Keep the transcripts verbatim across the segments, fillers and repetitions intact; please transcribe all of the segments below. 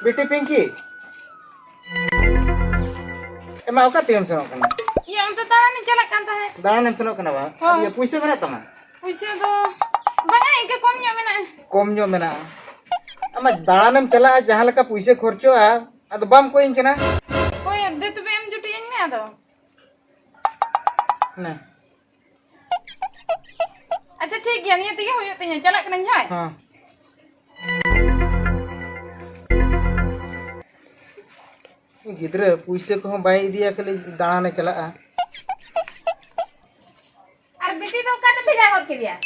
ᱵᱤᱴᱤ ᱯᱤᱝᱠᱤ, ᱮᱢᱟ, ᱚᱠᱟ ᱛᱮᱜᱮᱢ ᱥᱮᱱᱚᱜ ᱠᱟᱱᱟ? ᱤᱭᱟᱹ, ᱚᱱᱛᱮ ᱫᱟᱬᱟᱱᱤᱧ ᱪᱟᱞᱟᱜ ᱠᱟᱱ ᱛᱟᱦᱮᱸᱫ᱾ ᱫᱟᱬᱟᱱᱮᱢ ᱥᱮᱱᱚᱜ ᱠᱟᱱᱟ ᱵᱟᱝ? ᱦᱳᱭ᱾ ᱤᱭᱟᱹ, ᱯᱩᱭᱥᱟᱹ ᱢᱮᱱᱟᱜ ᱛᱟᱢᱟ? ᱯᱩᱭᱥᱟᱹ ᱫᱚ ᱵᱟᱝᱟ, ᱤᱱᱠᱟᱹ ᱠᱚᱢ ᱧᱚᱜ ᱢᱮᱱᱟᱜᱼᱟ᱾ ᱠᱚᱢ ᱧᱚᱜ ᱢᱮᱱᱟᱜᱼᱟ? ᱟᱢᱟᱜ ᱫᱟᱬᱟᱱᱮᱢ ᱪᱟᱞᱟᱜᱼᱟ, ᱡᱟᱦᱟᱸ ᱞᱮᱠᱟ ᱯᱩᱭᱥᱟᱹ ᱠᱷᱚᱨᱪᱚᱜᱼᱟ, ᱟᱫᱚ ᱵᱟᱢ ᱠᱚᱭᱤᱧ ᱠᱟᱱᱟ? ᱦᱳᱭ, ᱫᱮ ᱛᱚᱵᱮ ᱮᱢ ᱡᱩᱴᱤᱡ ᱟᱹᱧ ᱢᱮ ᱟᱫᱚ᱾ ᱱᱮ᱾ ᱟᱪᱪᱷᱟ, ᱴᱷᱤᱠ ᱜᱮᱭᱟ, ᱱᱤᱭᱟᱹ ᱛᱮᱜᱮ ᱦᱩᱭᱩᱜ ᱛᱤᱧᱟᱹ, ᱪᱟᱞᱟᱜ ᱠᱟᱹᱱᱟᱹᱧ, ᱦᱳᱭ᱾ ᱦᱮᱸ᱾ ᱜᱤᱫᱽᱨᱟᱹ ᱯᱩᱭᱥᱟᱹ ᱠᱚᱦᱚᱸ ᱵᱟᱭ ᱤᱫᱤᱭᱟ, ᱠᱷᱟᱹᱞᱤ ᱫᱟᱬᱟᱱᱮ ᱪᱟᱞᱟᱜᱼᱟ᱾ ᱟᱨ ᱵᱤᱴᱤ ᱫᱚ ᱚᱠᱟᱛᱮᱢ ᱵᱷᱮᱡᱟ ᱜᱚᱫ ᱠᱮᱫᱮᱭᱟ?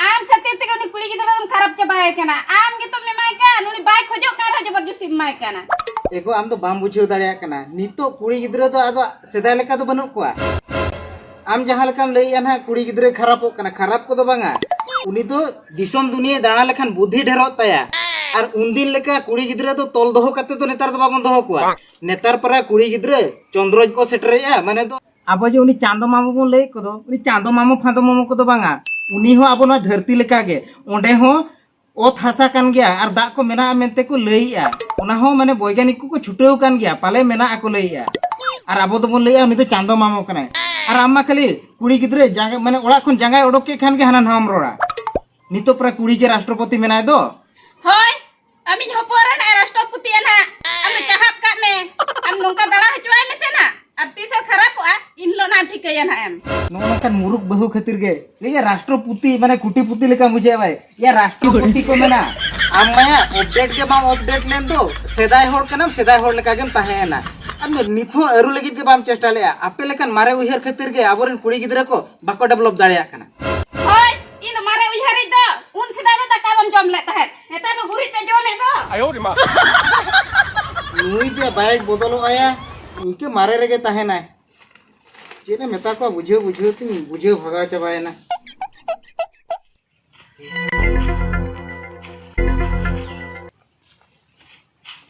ᱟᱢ ᱠᱷᱟᱹᱛᱤᱨ ᱛᱮᱜᱮ ᱩᱱᱤ ᱠᱩᱲᱤ ᱜᱤᱫᱽᱨᱟᱹ ᱫᱚᱢ ᱠᱷᱟᱨᱟᱯ ᱪᱟᱵᱟᱭᱮ ᱠᱟᱱᱟ᱾ ᱟᱢ ᱜᱮᱛᱚᱢ ᱮᱢᱟᱭ ᱠᱟᱱ, ᱩᱱᱤ ᱵᱟᱭ ᱠᱷᱚᱡᱚᱜ ᱠᱟᱱ ᱨᱮᱦᱚᱸ ᱡᱚᱵᱚᱨᱡᱚᱥᱛᱤᱢ ᱮᱢᱟᱭ ᱠᱟᱱᱟ᱾ ᱮᱜᱳ, ᱟᱢ ᱫᱚ ᱵᱟᱢ ᱵᱩᱡᱷᱟᱹᱣ ᱫᱟᱲᱮᱭᱟᱜ ᱠᱟᱱᱟ᱾ ᱱᱤᱛᱚᱜ ᱠᱩᱲᱤ ᱜᱤᱫᱽᱨᱟᱹ ᱫᱚ ᱟᱫᱚ ᱥᱮᱫᱟᱭ ᱞᱮᱠᱟ ᱫᱚ ᱵᱟᱹᱱᱩᱜ ᱠᱚᱣᱟ᱾ ᱟᱢ ᱡᱟᱦᱟᱸ ᱞᱮᱠᱟᱢ ᱞᱟᱹᱭᱮᱜᱼᱟ ᱱᱟᱦᱟᱜ, ᱠᱩᱲᱤ ᱜᱤᱫᱽᱨᱟᱹᱭ ᱠᱷᱟᱨᱟᱯᱚᱜ ᱠᱟᱱᱟ, ᱠᱷᱟᱨᱟᱯ ᱠᱚᱫᱚ ᱵᱟᱝᱟ᱾ ᱩᱱᱤ ᱫᱚ ᱫᱤᱥᱚᱢ ᱫᱩᱱᱤᱭᱟᱹᱭ ᱫᱟᱬᱟ ᱞᱮᱠᱷᱟᱱ ᱵᱩᱫᱽᱫᱷᱤ ᱰᱷᱮᱨᱚᱜ ᱛᱟᱭᱟ᱾ ᱟᱨ ᱩᱱᱫᱤᱱ ᱞᱮᱠᱟ ᱠᱩᱲᱤ ᱜᱤᱫᱽᱨᱟᱹ ᱫᱚ ᱛᱚᱞ ᱫᱚᱦᱚ ᱠᱟᱛᱮ ᱫᱚ ᱱᱮᱛᱟᱨ ᱫᱚ ᱵᱟᱵᱚᱱ ᱫᱚᱦᱚ ᱠᱚᱣᱟ᱾ ᱱᱮᱛᱟᱨ ᱯᱟᱨᱟ ᱠᱩᱲᱤ ᱜᱤᱫᱽᱨᱟᱹ ᱪᱚᱱᱫᱨᱚᱡᱽ ᱠᱚ ᱥᱮᱴᱮᱨᱮᱜᱼᱟ, ᱢᱟᱱᱮ ᱫᱚ ᱟᱵᱚ ᱡᱮ ᱩᱱᱤ ᱪᱟᱸᱫᱚ ᱢᱟᱢᱚ ᱵᱚᱱ ᱞᱟᱹᱭᱮᱫ ᱠᱚᱫᱚ, ᱩᱱᱤ ᱪᱟᱸᱫᱚ ᱢᱟᱢᱚ ᱯᱷᱟᱸᱫᱚ ᱢᱟᱢᱚ ᱠᱚᱫᱚ ᱵᱟᱝᱟ᱾ ᱩᱱᱤ ᱦᱚᱸ ᱟᱵᱚ ᱱᱚᱣᱟ ᱫᱷᱟᱹᱨᱛᱤ ᱞᱮᱠᱟᱜᱮ, ᱚᱸᱰᱮ ᱦᱚᱸ ᱚᱛ ᱦᱟᱥᱟ ᱠᱟᱱ ᱜᱮᱭᱟ ᱟᱨ ᱫᱟᱜ ᱠᱚ ᱢᱮᱱᱟᱜᱼᱟ ᱢᱮᱱᱛᱮ ᱠᱚ ᱞᱟᱹᱭᱮᱜᱼᱟ᱾ ᱚᱱᱟ ᱦᱚᱸ ᱢᱟᱱᱮ ᱵᱳᱭᱜᱟᱱᱤᱠ ᱠᱚᱠᱚ ᱪᱷᱩᱴᱟᱹᱣ ᱠᱟᱱ ᱜᱮᱭᱟ, ᱯᱟᱞᱮ ᱢᱮᱱᱟᱜᱼᱟ ᱠᱚ ᱞᱟᱹᱭᱮᱜᱼᱟ᱾ ᱟᱨ ᱟᱵᱚ ᱫᱚᱵᱚᱱ ᱞᱟᱹᱭᱮᱜᱼᱟ ᱩᱱᱤ ᱫᱚ ᱪᱟᱸᱫᱚ ᱢᱟᱢᱚ ᱠᱟᱱᱟᱭ᱾ ᱟᱨ ᱟᱢ ᱢᱟ ᱠᱷᱟᱹᱞᱤ ᱠᱩᱲᱤ ᱜᱤᱫᱽᱨᱟᱹ ᱡᱟᱸᱜᱟ, ᱢᱟᱱᱮ ᱚᱲᱟᱜ ᱠᱷᱚᱱ ᱡᱟᱸᱜᱟᱭ ᱚᱰᱚᱠ ᱠᱮᱫ ᱠᱷᱟᱱ ᱜᱮ ᱦᱟᱱᱟ ᱱᱟᱣᱟᱢ ᱨᱚᱲᱟ᱾ ᱱᱤᱛᱚᱜ ᱯᱨᱟᱭ ᱠᱩᱲᱤ ᱜᱮ ᱨᱟᱥᱴᱨᱚᱯᱚᱛᱤ ᱢᱮᱱᱟᱭ ᱫᱚ᱾ ᱦᱳᱭ, ᱟᱢᱤᱡ ᱦᱚᱯᱚᱱ ᱮᱨᱟ ᱱᱟᱜ ᱨᱟᱥᱴᱨᱚᱯᱚᱛᱤ ᱭᱟ ᱱᱟᱜ᱾ ᱟᱢ ᱫᱚ ᱪᱟᱦᱟᱵ ᱠᱟᱜ ᱢᱮ᱾ ᱟᱢ ᱱᱚᱝᱠᱟ ᱫᱟᱬᱟ ᱦᱚᱪᱚᱣᱟᱭ ᱢᱮᱥᱮ ᱱᱟᱜ᱾ ᱟᱨ ᱛᱤᱥ ᱦᱚᱸ ᱠᱷᱟᱨᱟᱯᱚᱜᱼᱟ, ᱤᱱ ᱦᱤᱞᱳᱜ ᱱᱟᱜ ᱮᱢ ᱴᱷᱤᱠᱟᱹᱭᱟ ᱱᱟᱜ ᱮᱢ᱾ ᱱᱚᱜᱼᱚ ᱱᱚᱝᱠᱟᱱ ᱢᱩᱨᱩᱠ ᱵᱟᱹᱦᱩ ᱠᱷᱟᱹᱛᱤᱨ ᱜᱮ ᱞᱟᱹᱭᱟ ᱨᱟᱥᱴᱨᱚᱯᱚᱛᱤ, ᱢᱟᱱᱮ ᱠᱩᱴᱤᱯᱚᱛᱤ ᱞᱮᱠᱟ ᱵᱩᱡᱷᱟᱹᱣ ᱟᱭ᱾ ᱭᱟ ᱨᱟᱥᱴᱨᱚᱯᱚᱛᱤ ᱠᱚ ᱢᱮᱱᱟ᱾ ᱟᱢ ᱢᱟᱭᱟ ᱟᱯᱰᱮᱴ ᱜᱮ ᱵᱟᱢ ᱟᱯᱰᱮᱴ ᱞᱮᱱ ᱫᱚ, ᱥᱮᱫᱟᱭ ᱦᱚᱲ ᱠᱟᱱᱟᱢ, ᱥᱮᱫᱟᱭ ᱦᱚᱲ ᱞᱮᱠᱟ ᱜᱮᱢ ᱛᱟᱦᱮᱸᱭᱮᱱᱟ᱾ ᱟᱢ ᱫᱚ ᱱᱤᱛ ᱦᱚᱸ ᱟᱹᱨᱩ ᱞᱟᱹᱜᱤᱫ ᱜᱮ ᱵᱟᱢ ᱪᱮᱥᱴᱟ ᱞᱮᱜᱼᱟ᱾ ᱟᱯᱮ ᱞᱮᱠᱟᱱ ᱢᱟᱨᱮ ᱩᱭᱦᱟᱹᱨ ᱠᱷᱟᱹᱛᱤᱨ ᱜᱮ ᱟᱵᱚᱨᱮᱱ ᱠᱩᱲᱤ ᱜᱤᱫᱽᱨᱟᱹ ᱠᱚ ᱵᱟᱠᱚ ᱰᱮᱵᱷᱞᱚᱯ ᱫᱟᱲᱮᱭᱟᱜ ᱠᱟᱱᱟ᱾ ᱦᱳᱭ, ᱤᱧ ᱫᱚ ᱢᱟᱨᱮ ᱩᱭᱦᱟᱹᱨᱤᱡ ᱫᱚ᱾ ᱩᱱ ᱥᱮᱫᱟᱭ ᱫᱚ ᱫᱟᱠᱟ ᱵᱚᱱ ᱡᱚᱢ ᱞᱮᱫ ᱛᱟᱦᱮᱸᱫ, ᱱᱮᱛᱟᱨ ᱫᱚ ᱜᱩᱨᱤᱡ ᱯᱮ ᱡᱚᱢᱮᱫ ᱫᱚ᱾ ᱟᱭᱳ ᱨᱮ ᱢᱟ᱾ ᱱᱩᱭ ᱫᱚ ᱵᱟᱭ ᱵᱚᱫᱚᱞᱚᱜ ᱟᱭᱟ, ᱤᱱᱠᱟᱹ ᱢᱟᱨᱮ ᱨᱮᱜᱮ ᱛᱟᱦᱮᱱᱟᱭ᱾ ᱪᱮᱫ ᱮ ᱢᱮᱛᱟ ᱠᱚᱣᱟ, ᱵᱩᱡᱷᱟᱹᱣ ᱵᱩᱡᱷᱟᱹᱣ ᱛᱤᱧ ᱵᱩᱡᱷᱟᱹᱣ ᱵᱷᱟᱜᱟᱣ ᱪᱟᱵᱟᱭᱮᱱᱟ᱾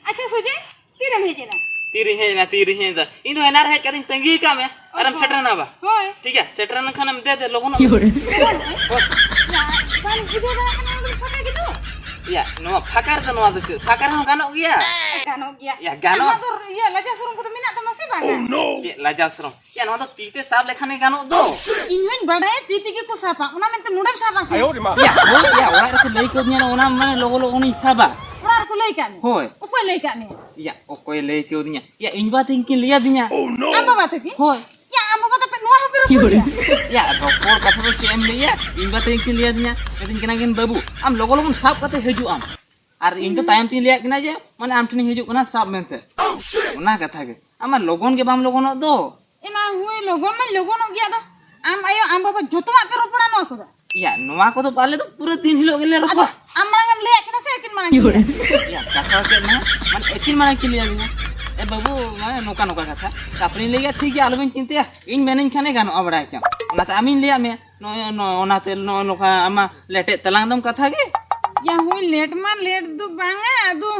ᱟᱪᱪᱷᱟ ᱥᱩᱡᱤ, ᱛᱤᱨᱮᱢ ᱦᱮᱡ ᱮᱱᱟ? ᱛᱤᱨᱤᱧ ᱦᱮᱡ ᱮᱱᱟ, ᱛᱤᱨᱤᱧ ᱦᱮᱡ ᱮᱱᱟ᱾ ᱤᱧ ᱫᱚ ᱮᱱᱟᱱ ᱨᱮ ᱦᱮᱡ ᱠᱟᱛᱮᱧ ᱛᱟᱺᱜᱤ ᱟᱠᱟᱫ ᱢᱮᱭᱟ, ᱟᱨᱮᱢ ᱟᱪᱪᱷᱟ᱾ ᱥᱮᱴᱮᱨ ᱮᱱᱟ ᱵᱟ? ᱦᱳᱭ᱾ ᱴᱷᱤᱠ ᱜᱮᱭᱟ, ᱥᱮᱴᱮᱨ ᱞᱮᱱᱠᱷᱟᱱᱮᱢ ᱫᱮ, ᱫᱮ, ᱞᱚᱜᱚᱱᱚᱜ ᱢᱮ᱾ ᱭᱟ, ᱵᱟᱢ ᱵᱩᱡᱷᱟᱹᱣ ᱫᱟᱲᱮᱭᱟᱜ ᱠᱟᱱᱟ, ᱟᱢ ᱫᱚ ᱯᱷᱟᱸᱠᱟ ᱜᱮᱫᱚ᱾ ᱭᱟ, ᱱᱚᱣᱟ ᱯᱷᱟᱸᱠᱟ ᱨᱮᱫᱚ ᱱᱚᱣᱟ ᱫᱚ ᱪᱮᱫ? ᱯᱷᱟᱸᱠᱟ ᱨᱮᱦᱚᱸ ᱜᱟᱱᱚᱜ ᱜᱮᱭᱟ᱾ ᱜᱟᱱᱚᱜ ᱜᱮᱭᱟ᱾ ᱭᱟ, ᱜᱟᱱᱚᱜ᱾ ᱟᱢᱟᱜ ᱫᱚ ᱤᱭᱟᱹ ᱞᱟᱡᱟᱣ ᱥᱚᱨᱚᱢ ᱠᱚᱫᱚ ᱢᱮᱱᱟᱜ ᱛᱟᱢᱟ ᱥᱮ ᱵᱟᱝᱟ? ᱪᱮᱫ ᱞᱟᱡᱟᱣ ᱥᱚᱨᱚᱢ? ᱭᱟ, ᱱᱚᱣᱟ ᱫᱚ ᱛᱤ ᱛᱮ ᱥᱟᱵ ᱞᱮᱠᱷᱟᱱ ᱜᱮ ᱜᱟᱱᱚᱜ ᱫᱚ᱾ ᱤᱧ ᱦᱚᱧ ᱵᱟᱰᱟᱭᱟ ᱛᱤ ᱛᱮᱜᱮ ᱠᱚ ᱥᱟᱵᱟ, ᱚᱱᱟ ᱢᱮᱱᱛᱮ ᱱᱚᱰᱮᱢ ᱥᱟᱵᱟ ᱥᱮ? ᱭᱟ, ᱦᱳᱭ, ᱭᱟ, ᱚᱲᱟᱜ ᱨᱮᱠᱚ ᱞᱟᱹᱭ ᱠᱟᱣᱫᱤᱧᱟ, ᱚᱱᱟ ᱢᱟᱱᱮ ᱞᱚᱜᱚ ᱞᱚᱜᱚᱱᱤᱧ ᱥᱟᱵᱟ᱾ ᱚᱲᱟᱜ ᱨᱮᱠᱚ ᱞᱟᱹᱭ ᱠᱟᱜ ᱢᱮᱭᱟ? ᱦᱳᱭ᱾ ᱚᱠᱚᱭ ᱞᱟᱹᱭ ᱠᱟᱜ ᱢᱮᱭᱟ? ᱭᱟ, ᱚᱠᱚᱭ ᱞᱟᱹᱭ ᱠᱟᱣᱫᱤᱧᱟ? ᱭᱟ, ᱤᱧ ᱵᱟ ᱛᱟᱹᱠᱤᱱ ᱠᱤᱱ ᱞᱟᱹᱭ ᱟᱫᱤᱧᱟ᱾ ᱟᱢ ᱵᱟᱵᱟ ᱛᱟᱹᱠᱤᱱ? ᱦᱳᱭ᱾ ᱭᱟ, ᱟᱢ ᱵᱟᱵᱟ ᱛᱟᱯᱮ ᱱᱚᱣᱟ ᱦᱚᱸᱯᱮ ᱨᱚᱯᱚᱲ ᱜᱮᱭᱟ? ᱭᱟ, ᱨᱚᱯᱚᱲ ᱠᱟᱛᱷᱟ ᱫᱚ ᱪᱮᱫ ᱮᱢ ᱞᱟᱹᱭᱟ? ᱤᱧ ᱵᱟ ᱛᱟᱹᱠᱤᱱ ᱠᱤᱱ ᱞᱟᱹᱭ ᱟᱫᱤᱧᱟ, ᱢᱮᱛᱟᱹᱧ ᱠᱟᱱᱟ ᱠᱤᱱ, "ᱵᱟᱹᱵᱩ, ᱟᱢ ᱞᱚᱜᱚ ᱞᱚᱜᱚᱱ ᱥᱟᱵ ᱠᱟᱛᱮ ᱦᱤᱡᱩᱜ ᱟᱢ᱾" ᱟᱨ ᱤᱧ ᱫᱚ ᱛᱟᱭᱚᱢ ᱛᱤᱧ ᱞᱟᱹᱭᱟᱫ ᱠᱤᱱᱟ ᱡᱮ, ᱢᱟᱱᱮ, ᱟᱢ ᱴᱷᱮᱱᱤᱧ ᱦᱤᱡᱩᱜ ᱠᱟᱱᱟ, ᱥᱟᱵ ᱢᱮᱱᱛᱮ᱾ ᱚᱱᱟ ᱠᱟᱛᱷᱟ ᱜᱮ᱾ ᱟᱢ ᱢᱟ ᱞᱚᱜᱚᱱ ᱜᱮ ᱵᱟᱢ ᱞᱚᱜᱚᱱᱚᱜ ᱫᱚ᱾ ᱮ ᱢᱟ ᱦᱳᱭ, ᱞᱚᱜᱚᱱ ᱢᱟᱧ ᱞᱚᱜᱚᱱᱚᱜ ᱜᱮᱭᱟ᱾ ᱟᱫᱚ ᱟᱢ ᱟᱭᱳ, ᱟᱢ ᱵᱟᱵᱟ ᱡᱚᱛᱚᱣᱟᱜ ᱯᱮ ᱨᱚᱯᱚᱲᱟ ᱱᱚᱣᱟ ᱠᱚᱫᱚ? ᱭᱟ, ᱱᱚᱣᱟ ᱠᱚᱫᱚ ᱟᱞᱮ ᱫᱚ ᱯᱩᱨᱟᱹ ᱫᱤᱱ ᱦᱤᱞᱳᱜ ᱜᱮᱞᱮ ᱟᱫᱚ ᱨᱚᱯᱚᱲᱟ᱾ ᱟᱢ ᱢᱟᱲᱟᱝ ᱮᱢ ᱞᱟᱹᱭᱟᱫ ᱠᱤᱱᱟ ᱥᱮ ᱟᱹᱠᱤᱱ ᱢᱟᱲᱟᱝ ᱠᱤᱱ ᱞᱟᱹᱭᱟᱫ ᱠᱤᱱᱟ? ᱭᱟ, ᱠᱟᱛᱷᱟ ᱫᱚ ᱪᱮᱫ ᱢᱮᱱᱟ, ᱢᱟᱱᱮ, ᱟᱹᱠᱤᱱ ᱢᱟᱲᱟᱝ ᱠᱤᱱ ᱞᱟᱹᱭᱟᱫᱤᱧᱟ, "ᱮ ᱵᱟᱹᱵᱩ, ᱢᱟᱱᱮ, ᱱᱚᱝᱠᱟ ᱱᱚᱝᱠᱟ ᱠᱟᱛᱷᱟ᱾" ᱛᱟᱨᱯᱚᱨᱮᱧ ᱞᱟᱹᱭ ᱠᱮᱫᱟ, "ᱴᱷᱤᱠ ᱜᱮᱭᱟ, ᱟᱞᱚᱵᱤᱱ ᱪᱤᱱᱛᱟᱹᱭᱟ, ᱤᱧ ᱢᱮᱱᱟᱹᱧ ᱠᱷᱟᱱᱮ ᱜᱟᱱᱚᱜᱼᱟ, ᱵᱟᱲᱟᱭ ᱠᱮᱫᱟᱢ᱾ ᱚᱱᱟᱛᱮ ᱟᱢᱤᱧ ᱞᱟᱹᱭᱟᱫ ᱢᱮᱭᱟ, ᱱᱚᱜᱼᱚᱭ ᱱᱚ-, ᱚᱱᱟᱛᱮ ᱱᱚᱜᱼᱚᱭ ᱱᱚᱝᱠᱟ ᱟᱢᱟᱜ ᱞᱮᱴᱮᱫ ᱛᱟᱞᱟᱝ ᱫᱚᱢ ᱠᱟᱛᱷᱟ ᱜᱮ᱾" ᱭᱟ, ᱦᱳᱭ, ᱞᱮᱴ ᱢᱟ ᱞᱮᱴ ᱫᱚ ᱵᱟᱝᱟ, ᱟᱫᱚ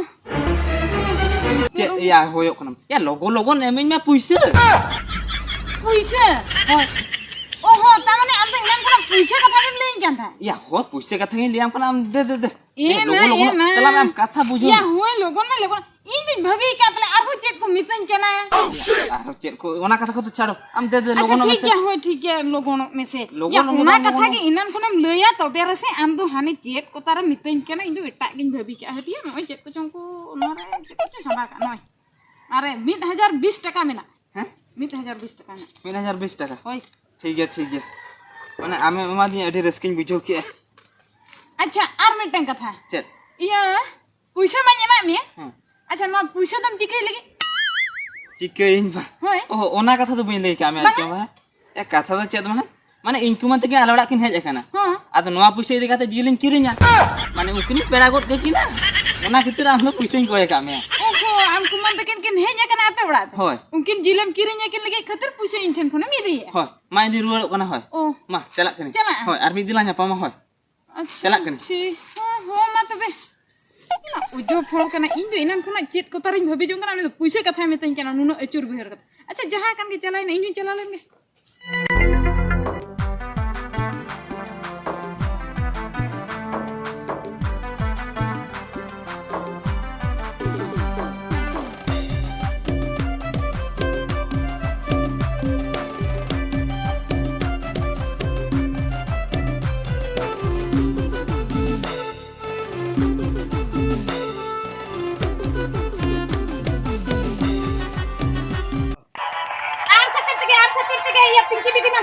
ᱪᱮᱫ ᱭᱟ ᱦᱩᱭᱩᱜ ᱠᱟᱱᱟ? ᱭᱟ, ᱞᱚᱜᱚᱱ ᱞᱚᱜᱚᱱ ᱮᱢᱟᱹᱧ ᱢᱮ ᱯᱩᱭᱥᱟᱹ᱾ ᱯᱩᱭᱥᱟᱹ? ᱦᱳᱭ᱾ ᱚ ᱦᱚᱸ, ᱛᱟᱨ ᱢᱟᱱᱮ ᱟᱢ ᱫᱚ ᱮᱱᱟᱝ ᱠᱷᱚᱱᱟᱜ ᱯᱩᱭᱥᱟᱹ ᱠᱟᱛᱷᱟ ᱜᱮᱢ ᱞᱟᱹᱭᱟᱹᱧ ᱠᱟᱱ ᱛᱟᱦᱮᱸᱫ᱾ ᱭᱟ, ᱦᱳᱭ, ᱯᱩᱭᱥᱟᱹ ᱠᱟᱛᱷᱟ ᱜᱤᱧ ᱞᱟᱹᱭᱟᱢ ᱠᱟᱱᱟ, ᱟᱢ ᱫᱮ, ᱫᱮ, ᱫᱮ᱾ ᱮ ᱮ, ᱢᱟ, ᱞᱚᱜᱚᱱ ᱮ ᱞᱚᱜᱚᱱ, ᱢᱟ᱾ ᱪᱟᱞᱟᱜ ᱢᱮ, ᱟᱢ ᱠᱟᱛᱷᱟ ᱵᱩᱡᱷᱟᱹᱣ ᱭᱟ, ᱢᱮ᱾ ᱦᱳᱭ, ᱞᱚᱜᱚᱱ ᱢᱟ ᱞᱚᱜᱚᱱ᱾ ᱤᱧ ᱫᱩᱧ ᱵᱷᱟᱹᱵᱤ ᱟᱠᱟᱫ ᱯᱟᱞᱮ ᱟᱨᱦᱚᱸ ᱪᱮᱫ ᱠᱚ ᱢᱤᱛᱟᱹᱧ ᱠᱟᱱᱟ᱾ ᱟᱨᱦᱚᱸ ᱪᱮᱫ ᱠᱚ, ᱚᱱᱟ ᱠᱟᱛᱷᱟ ᱠᱚᱫᱚ ᱪᱷᱟᱲᱚ, ᱟᱢ ᱫᱮ, ᱫᱮ, ᱟᱪᱪᱷᱟ, ᱞᱚᱜᱚᱱᱚᱜ ᱴᱷᱤᱠ ᱢᱮᱥᱮ᱾ ᱜᱮᱭᱟ, ᱦᱳᱭ, ᱴᱷᱤᱠ ᱜᱮᱭᱟ, ᱞᱚᱜᱚᱱᱚᱜ ᱢᱮᱥᱮ᱾ ᱞᱚᱜᱚᱱ, ᱭᱟ, ᱞᱚᱜᱚᱱ, ᱚᱱᱟ ᱞᱚᱜᱚᱱ, ᱠᱟᱛᱷᱟ ᱞᱚᱜᱚᱱ᱾ ᱜᱮ ᱮᱱᱟᱝ ᱠᱷᱚᱱᱮᱢ ᱞᱟᱹᱭᱟ, ᱛᱚᱵᱮ ᱨᱮᱥᱮ ᱟᱢ ᱫᱚ ᱦᱟᱱᱮ ᱪᱮᱫ ᱠᱚ ᱛᱟᱨᱮᱢ ᱢᱤᱛᱟᱹᱧ ᱠᱟᱱᱟ, ᱤᱧ ᱫᱚ ᱮᱴᱟᱜ ᱜᱤᱧ ᱵᱷᱟᱹᱵᱤ ᱠᱟᱜᱼᱟ᱾ ᱦᱟᱹᱴᱤᱭᱟᱹ ᱱᱚᱜᱼᱚᱭ ᱪᱮᱫ ᱠᱚᱪᱚᱝ ᱠᱚ ᱱᱚᱣᱟ ᱨᱮ ᱪᱮᱫ ᱠᱚᱪᱚᱝ ᱥᱟᱸᱵᱟᱣ ᱠᱟᱜᱼᱟ᱾ ᱱᱚᱜᱼᱚᱭ ᱟᱨᱮ ᱢᱤᱫ ᱦᱟᱡᱟᱨ ᱵᱤᱥ ᱴᱟᱠᱟ ᱢᱮᱱᱟᱜᱼᱟ᱾ ᱦᱮᱸ? ᱢᱤᱫ ᱦᱟᱡᱟᱨ ᱵᱤᱥ ᱴᱟᱠᱟ ᱢᱮᱱᱟᱜᱼᱟ᱾ ᱢᱤᱫ ᱦᱟᱡᱟᱨ ᱵᱤᱥ ᱴᱟᱠᱟ? ᱦᱳᱭ᱾ ᱴᱷᱤᱠ ᱜᱮᱭᱟ, ᱴᱷᱤᱠ ᱜᱮᱭᱟ᱾ ᱢᱟᱱᱮ, ᱟᱢᱮᱢ ᱮᱢᱟᱫᱤᱧᱟ, ᱟᱹᱰᱤ ᱨᱟᱹᱥᱠᱟᱹᱧ ᱵᱩᱡᱷᱟᱹᱣ ᱠᱮᱜᱼᱟ᱾ ᱟᱪᱪᱷᱟ, ᱟᱨ ᱢᱤᱫᱴᱟᱝ ᱠᱟᱛᱷᱟ᱾ ᱪᱮᱫ? ᱤᱭᱟᱹ, ᱯᱩᱭᱥᱟᱹ ᱢᱟᱧ ᱮᱢᱟᱫ ᱢᱮᱭᱟ᱾ ᱦᱮᱸ᱾ ᱟᱪᱪᱷᱟ, ᱱᱚᱣᱟ ᱯᱩᱭᱥᱟᱹ ᱫᱚᱢ ᱪᱤᱠᱟᱹᱭ ᱞᱟᱹᱜᱤᱫ? ᱪᱤᱠᱟᱹᱭᱟᱹᱧ ᱵᱟ? ᱦᱳᱭ᱾ ᱚ, ᱚᱱᱟ ᱠᱟᱛᱷᱟ ᱫᱚ ᱵᱟᱹᱧ ᱞᱟᱹᱭ ᱠᱟᱜ ᱢᱮᱭᱟ ᱵᱟᱝᱟ᱾ ᱪᱚᱝ ᱵᱟ? ᱮ, ᱠᱟᱛᱷᱟ ᱫᱚ ᱪᱮᱫ ᱢᱟ? ᱢᱟᱱᱮ, ᱤᱧ ᱠᱩᱢᱟᱹᱝ ᱛᱟᱹᱠᱤᱱ ᱟᱞᱮ ᱚᱲᱟᱜ ᱠᱤᱱ ᱦᱮᱡ ᱟᱠᱟᱱᱟ᱾ ᱦᱚᱸ᱾ ᱟᱫᱚ ᱱᱚᱣᱟ ᱯᱩᱭᱥᱟᱹ ᱤᱫᱤ ᱠᱟᱛᱮ ᱡᱤᱞᱤᱧ ᱠᱤᱨᱤᱧᱟ᱾ ᱢᱟᱱᱮ, ᱩᱱᱠᱤᱱᱤᱧ ᱯᱮᱲᱟ ᱜᱚᱫ ᱠᱟᱹᱠᱤᱱᱟ᱾ ᱚᱱᱟ ᱠᱷᱟᱹᱛᱤᱨ ᱟᱢ ᱫᱚ ᱯᱩᱭᱥᱟᱹᱧ ᱠᱚᱭ ᱟᱠᱟᱫ ᱢᱮᱭᱟ᱾ ᱚ ᱦᱚᱸ, ᱟᱢ ᱠᱩᱢᱟᱹᱝ ᱛᱟᱹᱠᱤᱱ ᱠᱤᱱ ᱦᱮᱡ ᱟᱠᱟᱱᱟ ᱟᱯᱮ ᱚᱲᱟᱜ ᱛᱮ? ᱦᱳᱭ᱾ ᱩᱱᱠᱤᱱ ᱡᱤᱞᱮᱢ ᱠᱤᱨᱤᱧ ᱟᱹᱠᱤᱱ ᱞᱟᱹᱜᱤᱫ ᱠᱷᱟᱹᱛᱤᱨ ᱯᱩᱭᱥᱟᱹ ᱤᱧ ᱴᱷᱮᱱ ᱠᱷᱚᱱᱮᱢ ᱤᱫᱤᱭᱮᱫᱼᱟ? ᱦᱳᱭ, ᱢᱟ ᱤᱫᱤ ᱨᱩᱣᱟᱹᱲᱚᱜ ᱠᱟᱱᱟ, ᱦᱳᱭ᱾ ᱚ᱾ ᱢᱟ, ᱪᱟᱞᱟᱜ ᱠᱟᱹᱱᱟᱹᱧ᱾ ᱪᱟᱞᱟᱜᱼᱟ᱾ ᱦᱳᱭ, ᱟᱨ ᱢᱤᱫ ᱫᱤᱱ ᱞᱟᱝ ᱧᱟᱯᱟᱢᱟ, ᱦᱳᱭ᱾ ᱟᱪᱪᱷᱟ, ᱪᱟᱞᱟᱜ ᱠᱟᱹᱱᱟᱹᱧ᱾ ᱴᱷᱤᱠ᱾ ᱦᱚᱸ, ᱦᱚᱸ, ᱢᱟ ᱛᱚᱵᱮ᱾ ᱚᱱᱟ ᱚᱡᱚ ᱯᱷᱚᱞ ᱠᱟᱱᱟ, ᱤᱧ ᱫᱚ ᱮᱱᱟᱱ ᱠᱷᱚᱱᱟᱜ ᱪᱮᱫ ᱠᱚ ᱛᱟᱨᱤᱧ ᱵᱷᱟᱹᱵᱤ ᱡᱚᱝ ᱠᱟᱱᱟ, ᱩᱱᱤ ᱫᱚ ᱯᱩᱭᱥᱟᱹ ᱠᱟᱛᱷᱟᱭ ᱢᱤᱛᱟᱹᱧ ᱠᱟᱱᱟ, ᱱᱩᱱᱟᱹᱜ ᱟᱹᱪᱩᱨ ᱵᱤᱦᱟᱹᱨ ᱠᱟᱛᱷᱟ᱾ ᱟᱪᱪᱷᱟ, ᱡᱟᱦᱟᱸ ᱠᱟᱱ ᱜᱮ, ᱪᱟᱞᱟᱣᱮᱱᱟ, ᱤᱧ ᱦᱚᱸᱧ ᱪᱟᱞᱟᱣ ᱞᱮᱱ ᱜᱮ᱾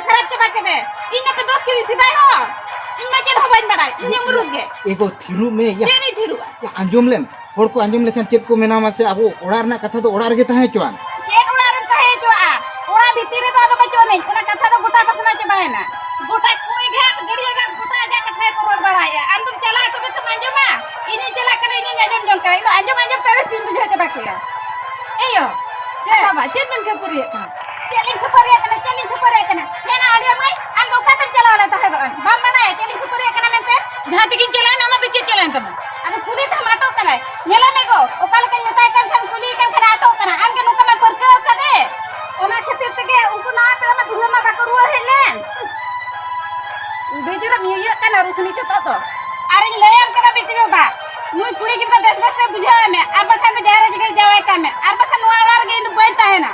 ᱠᱷᱟᱨᱟᱯ ᱪᱟᱵᱟ ᱠᱮᱫᱮ᱾ ᱤᱧ ᱢᱟᱯᱮ ᱫᱳᱥ ᱠᱤᱫᱤᱧ ᱥᱮᱫᱟᱭ ᱦᱚᱲ᱾ ᱤᱧ ᱢᱟ ᱪᱮᱫ ᱦᱚᱸ ᱵᱟᱹᱧ ᱵᱟᱲᱟᱭ, ᱤᱧ ᱢᱩᱨᱩᱠ ᱜᱮ᱾ ᱮ ᱜᱚ, ᱛᱷᱤᱨᱩᱜ ᱢᱮ᱾ ᱭᱟ᱾ ᱪᱮᱫ ᱤᱧ ᱛᱷᱤᱨᱩᱜᱼᱟ? ᱭᱟ, ᱟᱸᱡᱚᱢ ᱞᱮᱢ᱾ ᱦᱚᱲ ᱠᱚ ᱟᱸᱡᱚᱢ ᱞᱮᱠᱷᱟᱱ ᱪᱮᱫ ᱠᱚ ᱢᱮᱱᱟ ᱢᱟᱥᱮ? ᱟᱵᱚ ᱚᱲᱟᱜ ᱨᱮᱱᱟᱜ ᱠᱟᱛᱷᱟ ᱫᱚ ᱚᱲᱟᱜ ᱨᱮᱜᱮ ᱛᱟᱦᱮᱸ ᱦᱚᱪᱚᱣᱟᱱ᱾ ᱪᱮᱫ ᱚᱲᱟᱜ ᱨᱮᱢ ᱛᱟᱦᱮᱸ ᱦᱚᱪᱚᱣᱟᱜᱼᱟ? ᱚᱲᱟᱜ ᱵᱷᱤᱛᱤᱨ ᱨᱮᱫᱚ ᱟᱫᱚ ᱵᱟᱹᱪᱩᱜ ᱟᱹᱱᱤᱡ᱾ ᱚᱱᱟ ᱠᱟᱛᱷᱟ ᱫᱚ ᱜᱚᱴᱟ ᱯᱟᱥᱱᱟᱣ ᱪᱟᱵᱟᱭᱮᱱᱟ᱾ ᱜᱚᱴᱟ ᱠᱩᱲᱤ ᱜᱷᱟᱴ, ᱜᱟᱹᱰᱭᱟᱹ ᱜᱷᱟᱴ, ᱜᱚᱴᱟ ᱟᱡᱟᱜ ᱠᱟᱛᱷᱟ ᱜᱮᱠᱚ ᱨᱚᱲ ᱵᱟᱲᱟᱭᱮᱫᱼᱟ᱾ ᱟᱢ ᱫᱚᱢ ᱪᱟᱞᱟᱜᱼᱟ ᱛᱚᱵᱮ ᱛᱚᱢ ᱟᱸᱡᱚᱢᱟ᱾ ᱤᱧᱤᱧ ᱪᱟᱞᱟᱜ ᱠᱟᱱᱟ, ᱤᱧᱤᱧ ᱟᱸᱡᱚᱢ ᱡᱚᱝ ᱠᱟᱱᱟ᱾ ᱤᱧ ᱫᱚ ᱟᱸᱡᱚᱢ ᱟᱸᱡᱚᱢ ᱛᱮ ᱨᱟᱹᱥᱠᱟᱹᱧ ᱵᱩᱡᱷᱟᱹᱣ ᱪᱟᱵᱟ ᱠᱮᱫᱼᱟ᱾ ᱮᱭᱳ, ᱪᱮᱫ? ᱵᱟᱵᱟ, ᱪᱮᱫ ᱵᱮᱱ ᱠᱷᱟᱹᱯᱟᱹᱨᱤᱭᱟᱜ ᱠᱟᱱᱟ? ᱪᱮᱫ ᱞᱤᱧ ᱠᱷᱟᱹᱯᱟᱹᱨᱤᱭᱟᱜ ᱠᱟᱱᱟ? ᱪᱮᱫ ᱞᱤᱧ ᱠᱷᱟᱹᱯᱟᱹᱨᱤᱭᱟᱜ ᱠᱟᱱᱟ? ᱦᱮᱸ ᱱᱟ, ᱟᱹᱰᱤ ᱢᱟᱹᱭ, ᱟᱢ ᱫᱚ ᱚᱠᱟ ᱛᱮᱢ ᱪᱟᱞᱟᱣ ᱞᱮᱱ ᱛᱟᱦᱮᱸᱫᱚᱜ? ᱵᱟᱢ ᱵᱟᱲᱟᱭᱟ ᱪᱮᱫ ᱞᱤᱧ ᱠᱷᱟᱹᱯᱟᱹᱨᱤᱭᱟᱜ ᱠᱟᱱᱟ ᱢᱮᱱᱛᱮ? ᱡᱟᱦᱟᱸ ᱛᱮᱜᱤᱧ ᱪᱟᱞᱟᱣᱮᱱ, ᱟᱢᱟᱜ ᱫᱚ ᱪᱮᱫ ᱪᱟᱞᱟᱣᱮᱱ ᱛᱟᱢᱟ? ᱟᱫᱚ ᱠᱩᱞᱤ ᱛᱮᱦᱚᱸᱢ ᱟᱴᱚᱜ ᱠᱟᱱᱟᱭ᱾ ᱧᱮᱞᱮ ᱢᱮ ᱜᱚ, ᱚᱠᱟ ᱞᱮᱠᱟᱧ ᱢᱮᱛᱟᱭ ᱠᱟᱱ ᱠᱷᱟᱱ, ᱠᱩᱞᱤᱭᱮ ᱠᱟᱱ ᱠᱷᱟᱱ ᱟᱴᱚᱜ ᱠᱟᱱᱟ᱾ ᱟᱢ ᱜᱮ ᱱᱚᱝᱠᱟ ᱢᱟ ᱯᱟᱹᱨᱠᱟᱹᱣ ᱠᱟᱫᱮ᱾ ᱚᱱᱟ ᱠᱷᱟᱹᱛᱤᱨ ᱛᱮᱜᱮ ᱩᱱᱠᱩ ᱱᱟᱣᱟ ᱯᱮᱲᱟ ᱢᱟ ᱫᱩᱞᱦᱟᱹ ᱢᱟ ᱵᱟᱠᱚ ᱨᱩᱣᱟᱹᱲ ᱦᱮᱡ ᱞᱮᱱ᱾ ᱩᱰᱤ ᱡᱳᱨᱮᱢ ᱤᱭᱟᱹᱜ ᱠᱟᱱᱟ ᱨᱩᱥᱱᱤ ᱪᱚᱛᱚ ᱫᱚ᱾ ᱟᱨᱤᱧ ᱞᱟᱹᱭᱟᱢ ᱠᱟᱱᱟ ᱵᱤᱴᱤ ᱵᱟᱵᱟ, ᱱᱩᱭ ᱠᱩᱲᱤ ᱜᱤᱫᱽᱨᱟᱹ ᱵᱮᱥ ᱵᱮᱥ ᱛᱮ ᱵᱩᱡᱷᱟᱹᱣ ᱢᱮ, ᱟᱨ ᱵᱟᱠᱷᱟᱱ ᱫᱚ ᱡᱟᱦᱟᱸ ᱨᱮ ᱡᱟᱶᱟᱭ ᱠᱟᱜ ᱢᱮ, ᱟᱨ ᱵᱟᱠᱷᱟᱱ ᱱᱚᱣᱟ ᱚᱲᱟᱜ ᱨᱮᱜᱮ ᱤᱧ ᱫᱚ ᱵᱟᱹᱧ ᱛᱟᱦᱮᱱᱟ᱾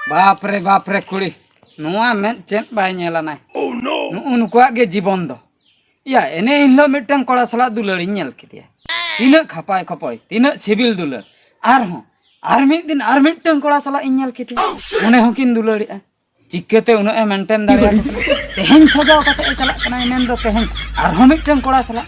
ᱵᱟᱯ ᱨᱮ, ᱵᱟᱯ ᱨᱮ ᱠᱩᱲᱤ, ᱱᱚᱣᱟ ᱢᱮᱫ ᱪᱮᱫ ᱵᱟᱭ ᱧᱮᱞᱟ ᱱᱟᱭ᱾ ᱱᱩᱜᱼᱩ ᱱᱩᱠᱩᱣᱟᱜ ᱜᱮ ᱡᱤᱵᱚᱱ ᱫᱚ᱾ ᱭᱟ, ᱮᱱᱮ ᱦᱤᱞᱳᱜ ᱢᱤᱫᱴᱟᱝ ᱠᱚᱲᱟ ᱥᱟᱞᱟᱜ ᱫᱩᱞᱟᱹᱲᱤᱧ ᱧᱮᱞ ᱠᱮᱫᱮᱭᱟ᱾ ᱛᱤᱱᱟᱹᱜ ᱠᱷᱟᱯᱟᱭ ᱠᱷᱚᱯᱚᱭ, ᱛᱤᱱᱟᱹᱜ ᱥᱤᱵᱤᱞ ᱫᱩᱞᱟᱹᱲ᱾ ᱟᱨᱦᱚᱸ, ᱟᱨ ᱢᱤᱫ ᱫᱤᱱ ᱟᱨ ᱢᱤᱫᱴᱟᱝ ᱠᱚᱲᱟ ᱥᱟᱞᱟᱜ ᱤᱧ ᱧᱮᱞ ᱠᱮᱫᱮᱭᱟ᱾ ᱚᱱᱮ ᱦᱚᱸᱠᱤᱱ ᱫᱩᱞᱟᱹᱲᱮᱜᱼᱟ᱾ ᱪᱤᱠᱟᱹᱛᱮ ᱩᱱᱟᱹᱜ ᱮ ᱢᱮᱱᱴᱮᱱ ᱫᱟᱲᱮᱭᱟᱠᱚ ᱠᱟᱱᱟ? ᱛᱮᱦᱮᱧ ᱥᱟᱡᱟᱣ ᱠᱟᱛᱮ ᱮ ᱪᱟᱞᱟᱜ ᱠᱟᱱᱟᱭ ᱢᱮᱱᱫᱚ ᱛᱮᱦᱮᱧ ᱟᱨᱦᱚᱸ ᱢᱤᱫᱴᱟᱝ ᱠᱚᱲᱟ ᱥᱟᱞᱟᱜ᱾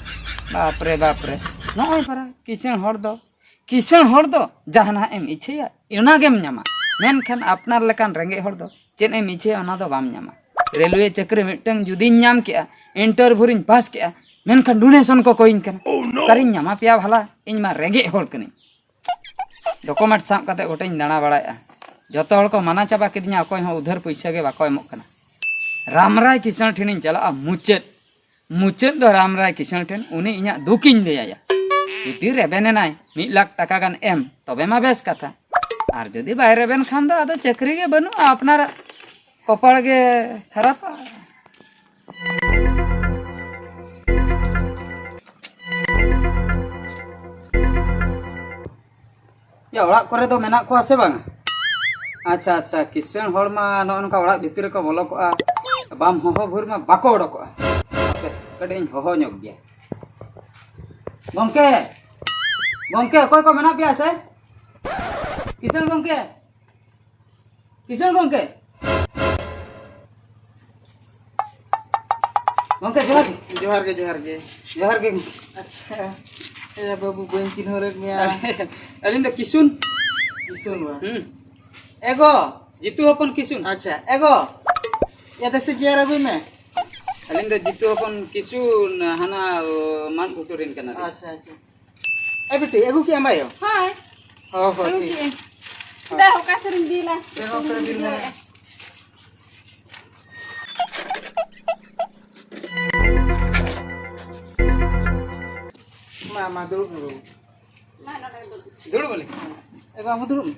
ᱵᱟᱯ ᱨᱮ, ᱵᱟᱯ ᱨᱮ᱾ ᱱᱚᱜᱼᱚᱭ ᱯᱟᱨᱟ ᱠᱤᱥᱟᱹᱬ ᱦᱚᱲ ᱫᱚ, ᱠᱤᱥᱟᱹᱬ ᱦᱚᱲ ᱫᱚ ᱡᱟᱦᱟᱱᱟᱜ ᱮᱢ ᱤᱪᱷᱟᱹᱭᱟ, ᱚᱱᱟ ᱜᱮᱢ ᱧᱟᱢᱟ᱾ ᱢᱮᱱᱠᱷᱟᱱ ᱟᱯᱱᱟᱨ ᱞᱮᱠᱟᱱ ᱨᱮᱸᱜᱮᱡ ᱦᱚᱲ ᱫᱚ ᱪᱮᱫ ᱮᱢ ᱤᱪᱷᱟᱹᱭᱟ, ᱚᱱᱟ ᱫᱚ ᱵᱟᱢ ᱧᱟᱢᱟ᱾ ᱨᱮᱞᱣᱮ ᱪᱟᱹᱠᱨᱤ ᱢᱤᱫᱴᱟᱝ ᱡᱩᱫᱤᱧ ᱧᱟᱢ ᱠᱮᱜᱼᱟ, ᱤᱱᱴᱟᱨᱵᱷᱤᱭᱩ ᱨᱤᱧ ᱯᱟᱥ ᱠᱮᱜᱼᱟ, ᱢᱮᱱᱠᱷᱟᱱ ᱰᱳᱱᱮᱥᱚᱱ ᱠᱚ ᱠᱚᱭᱤᱧ ᱠᱟᱱᱟ᱾ ᱚᱠᱟᱨᱤᱧ ᱧᱟᱢᱟ ᱯᱮᱭᱟ ᱵᱷᱟᱞᱟ? ᱤᱧ ᱢᱟ ᱨᱮᱸᱜᱮᱡ ᱦᱚᱲ ᱠᱟᱹᱱᱟᱹᱧ᱾ ᱰᱚᱠᱩᱢᱮᱱᱴ ᱥᱟᱵ ᱠᱟᱛᱮ ᱜᱚᱴᱟᱧ ᱫᱟᱬᱟ ᱵᱟᱲᱟᱭᱮᱫᱼᱟ᱾ ᱡᱚᱛᱚ ᱦᱚᱲ ᱠᱚ ᱢᱟᱱᱟ ᱪᱟᱵᱟ ᱠᱤᱫᱤᱧᱟ, ᱚᱠᱚᱭ ᱦᱚᱸ ᱩᱫᱷᱟᱹᱨ ᱯᱩᱭᱥᱟᱹ ᱜᱮ ᱵᱟᱠᱚ ᱮᱢᱚᱜ ᱠᱟᱱᱟ᱾ ᱨᱟᱢᱨᱟᱭ ᱠᱤᱥᱟᱹᱬ ᱴᱷᱮᱱᱤᱧ ᱪᱟᱞᱟᱜᱼᱟ, ᱢᱩᱪᱟᱹᱫ᱾ ᱢᱩᱪᱟᱹᱫ ᱫᱚ ᱨᱟᱢᱨᱟᱭ ᱠᱤᱥᱟᱹᱬ ᱴᱷᱮᱱ, ᱩᱱᱤ ᱤᱧᱟᱜ ᱫᱩᱠᱤᱧ ᱞᱟᱹᱭᱟᱭᱟ᱾ ᱡᱩᱫᱤ ᱨᱮᱵᱮᱱ ᱮᱱᱟᱭ, ᱢᱤᱫ ᱞᱟᱠᱷ ᱴᱟᱠᱟ ᱜᱟᱱ ᱮᱢ, ᱛᱚᱵᱮ ᱢᱟ ᱵᱮᱥ ᱠᱟᱛᱷᱟ᱾ ᱟᱨ ᱡᱩᱫᱤ ᱵᱟᱭ ᱨᱮᱵᱮᱱ ᱠᱷᱟᱱ ᱫᱚ ᱟᱫᱚ ᱪᱟᱹᱠᱨᱤ ᱜᱮ ᱵᱟᱹᱱᱩᱜᱼᱟ, ᱟᱯᱱᱟᱨᱟᱜ ᱠᱚᱯᱟᱲ ᱜᱮ ᱠᱷᱟᱨᱟᱯᱟ᱾ ᱭᱟ, ᱚᱲᱟᱜ ᱠᱚᱨᱮ ᱫᱚ ᱢᱮᱱᱟᱜ ᱠᱚᱣᱟ ᱥᱮ ᱵᱟᱝᱟ? ᱟᱪᱪᱷᱟ, ᱟᱪᱪᱷᱟ, ᱠᱤᱥᱟᱹᱬ ᱦᱚᱲ ᱢᱟ ᱱᱚᱜᱼᱚ ᱱᱚᱝᱠᱟ ᱚᱲᱟᱜ ᱵᱷᱤᱛᱤᱨ ᱨᱮᱠᱚ ᱵᱚᱞᱚ ᱠᱚᱜᱼᱟ᱾ ᱵᱟᱢ ᱦᱚᱦᱚ ᱵᱷᱳᱨ ᱢᱟ ᱵᱟᱠᱚ ᱚᱰᱚᱠᱚᱜᱼᱟ᱾ ᱦᱟᱯᱮ, ᱠᱟᱹᱴᱤᱡ ᱤᱧ ᱦᱚᱦᱚ ᱧᱚᱜ ᱜᱮᱭᱟ᱾ ᱜᱚᱢᱠᱮ, ᱜᱚᱢᱠᱮ, ᱚᱠᱚᱭ ᱠᱚ ᱢᱮᱱᱟᱜ ᱯᱮᱭᱟ ᱥᱮ? ᱠᱤᱥᱟᱹᱬ ᱜᱚᱢᱠᱮ, ᱠᱤᱥᱟᱹᱬ ᱜᱚᱢᱠᱮ, ᱜᱚᱢᱠᱮ ᱡᱚᱦᱟᱨ ᱜᱮ᱾ ᱡᱚᱦᱟᱨ ᱜᱮ, ᱡᱚᱦᱟᱨ ᱜᱮ᱾ ᱡᱚᱦᱟᱨ ᱜᱮ᱾ ᱟᱪᱪᱷᱟ, ᱮ ᱵᱟᱹᱵᱩ, ᱵᱟᱹᱧ ᱪᱤᱱᱦᱟᱹᱣ ᱞᱮᱫ ᱢᱮᱭᱟ᱾ ᱟᱹᱞᱤᱧ ᱫᱚ ᱠᱤᱥᱩᱱ᱾ ᱠᱤᱥᱩᱱ ᱵᱟ? ᱦᱩᱸ᱾ ᱮᱜᱳ᱾ ᱡᱤᱛᱩ ᱦᱚᱯᱚᱱ ᱠᱤᱥᱩᱱ᱾ ᱟᱪᱪᱷᱟ, ᱮᱜᱳ᱾ ᱭᱟ, ᱫᱮᱥᱤ ᱪᱮᱭᱟᱨ ᱟᱹᱜᱩᱭ ᱢᱮ᱾ ᱟᱹᱞᱤᱧ ᱫᱚ ᱡᱤᱛᱩ ᱦᱚᱯᱚᱱ ᱠᱤᱥᱩᱱ, ᱦᱟᱱᱟ, ᱚ, ᱢᱟᱱ ᱜᱷᱩᱴᱩ ᱨᱮᱱ ᱠᱟᱱᱟᱞᱤᱧ᱾ ᱟᱪᱪᱷᱟ, ᱟᱪᱪᱷᱟ᱾ ᱮ ᱵᱤᱴᱤ, ᱟᱹᱜᱩ ᱠᱮᱜ ᱟᱢ ᱟᱭᱳ? ᱦᱳᱭ᱾ ᱦᱚᱸ, ᱦᱚᱸ, ᱟᱹᱜᱩ ᱴᱷᱤᱠ᱾ ᱠᱮᱜ ᱟᱹᱧ᱾ ᱦᱚᱸ᱾ ᱫᱟ, ᱚᱠᱟ ᱥᱮᱨᱮᱧ ᱵᱤᱞᱟ? ᱪᱮᱫ ᱦᱚᱸ ᱥᱮᱨᱮᱧ ᱵᱤᱞ ᱢᱮ᱾ ᱢᱟ, ᱢᱟ, ᱫᱩᱲᱩᱵ ᱢᱮ ᱵᱟᱹᱵᱩ᱾ ᱫᱩᱲᱩᱵ ᱟᱹᱞᱤᱧ᱾ ᱮ ᱵᱟᱹᱵᱩ, ᱫᱩᱲᱩᱵ ᱢᱮ᱾